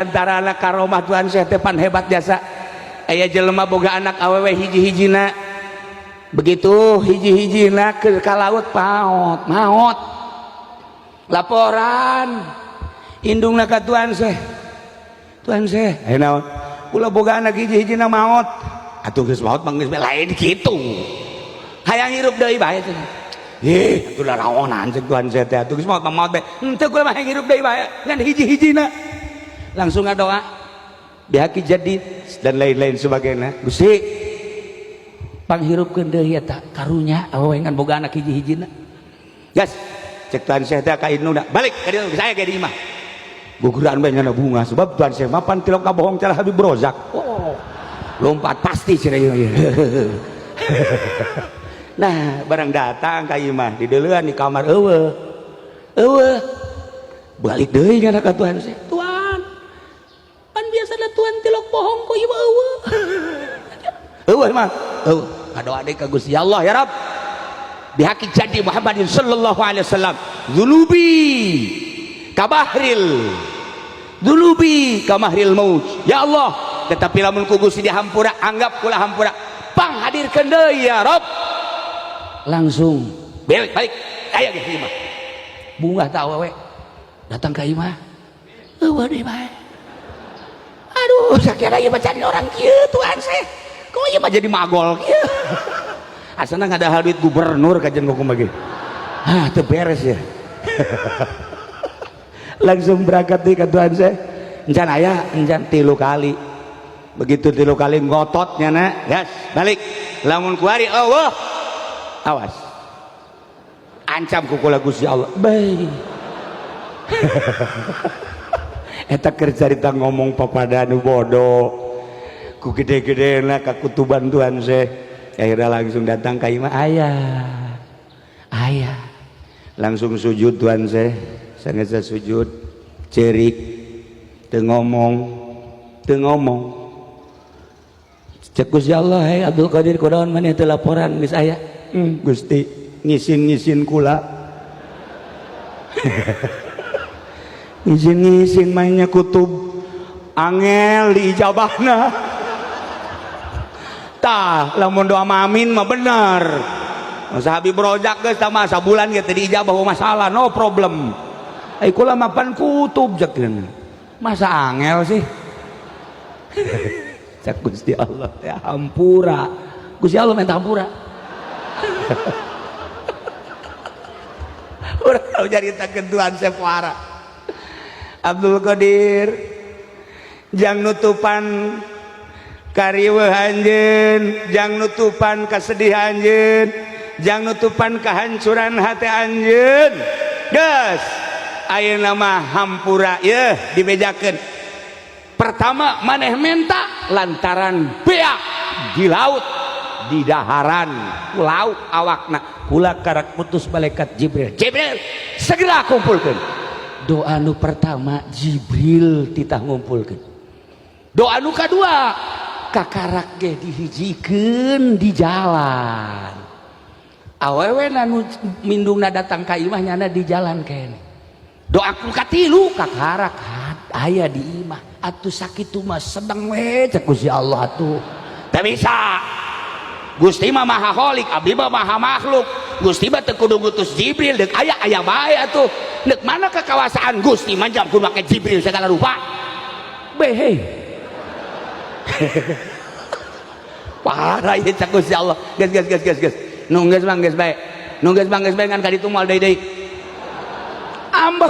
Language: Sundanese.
Antara anak karomah Tuhan Syekh teh pan hebat jasa. Aya jelema boga anak awewe hiji-hijina, begitu hiji-hijina ke ka laut paot maot. Laporan indungna ka Tuhan Syekh, "Tuhan Syekh, eh naon? Kula boga anak hiji-hijina maot." "Atuh geus maot mah geus." "Lain kitu, hayang hirup deui bae cenah." "Ih, atuh laraonan," cek Tuhan Syekh teh, "atuh geus maot mah maot bae." "Henteu, kula mah hayang hirup deui bae ngan hiji-hijina." Langsung ngadoa bihaki jadi dan lain-lain sebagainya, "Gusti, panghirupkeun deui eta karunya awewe ngan boga anak hiji-hijina." "Gas," cek Tuhan Syekh teh ka indungna, "balik ka dieu, saya ge di imah." Guguran bae nyana bunga, sebab Tuhan Syekh mah pan tilok kabohong cara Habib Rozak. Oh, lompat pasti cenah ieu. Nah, barang datang ka imah, dideuleuan di kamar eueuh eueuh. Balik deui nyana ka Tuhan Syekh, "Tuhan, pan biasana Tuhan tilok bohong, kok ieu eueuh eueuh mah eueuh?" Ngadoa deui ka Gusti Allah, "Ya Rabb, bihaqi jadi Muhammadin sallallahu alaihi wasallam, dzunubi kabahril dzunubi kamahril maut, ya Allah, tetapi lamun ku Gusti dihampura, anggap kula hampura, panghadirkeun deui, ya Rabb." Langsung balik balik aya ge imah. Bungah ta awewe datang ka imah, eueuh deui bae. "Aduh, sakira ieu mah cari orang kieu, Tuhan Syekh, kok ieu mah jadi magol kieu? Asana ngadahal duit gubernur kajian kok kumaha. Ah, teu beres ya." Langsung berangkat deui ka Tuhan Syekh, encan aya, encan tilu kali. Begitu tilu kali ngototnya na, "Gas, balik, lamun kuari eueuh, awas, ancam ku kula Gusti Allah." Bae eta keur carita ngomong papada nu bodoh ku gede-gedena kakutuban Tuhan Syekh. Akhirnya langsung datang ka imah, aya aya. Langsung sujud Tuhan Syekh, sangat sujud, cerik, teu ngomong, teu ngomong. Cek Gusti Allah, "Hei Abdul Qadir, kunaon maneh teu laporan geus aya?" "Gusti, ngisin-ngisin kula, ngisin-ngisin mainnya kutub angel diijabahna." Tah, lamun doa amin mah bener. Masa Habib Rozak geus tah mah sabulan ge teu diijabah, masalah, no problem. Ai kula mah pan kutub, cek, masa angel sih? Cek Gusti Allah, ya hampura. Gusti Allah minta hampura. Urang tahu nyaritakeun Tuhan Syekh Abdul Qadir, jang nutupan kariweuh anjeun, jang nutupan kesedihan anjeun, jang nutupan kehancuran hati anjeun. Geus, ayeuna mah hampura yeuh dibejakeun. Pertama maneh menta lantaran beak di laut, di daharan ku laut awakna, kula karak putus malaikat Jibril, "Jibril, segera kumpulkeun." Doa nu pertama Jibril titah ngumpulkeun. Doa nu kadua kakarak ge dihijikeun di jalan, awewe nu mindungna datang ka imah nyana di jalan kene. Doa nu katilu kakarak aya di imah. "Atuh sakitu mah sedang we," cek Gusti Allah. "Atuh teu bisa, Gusti mah maha kholik, abdi mah maha makhluk. Gusti mah teu kudu ngutus Jibril, deuk aya aya bae. Atuh deuk mana kekawasaan Gusti mah jam kudu make Jibril segala rupa behe." Parah ieu, cek Gusti Allah. "Geus, geus, geus, geus, geus, nu geus mah geus bae, nu geus mah geus bae, ngan ka ditu moal deui deui." Ambo.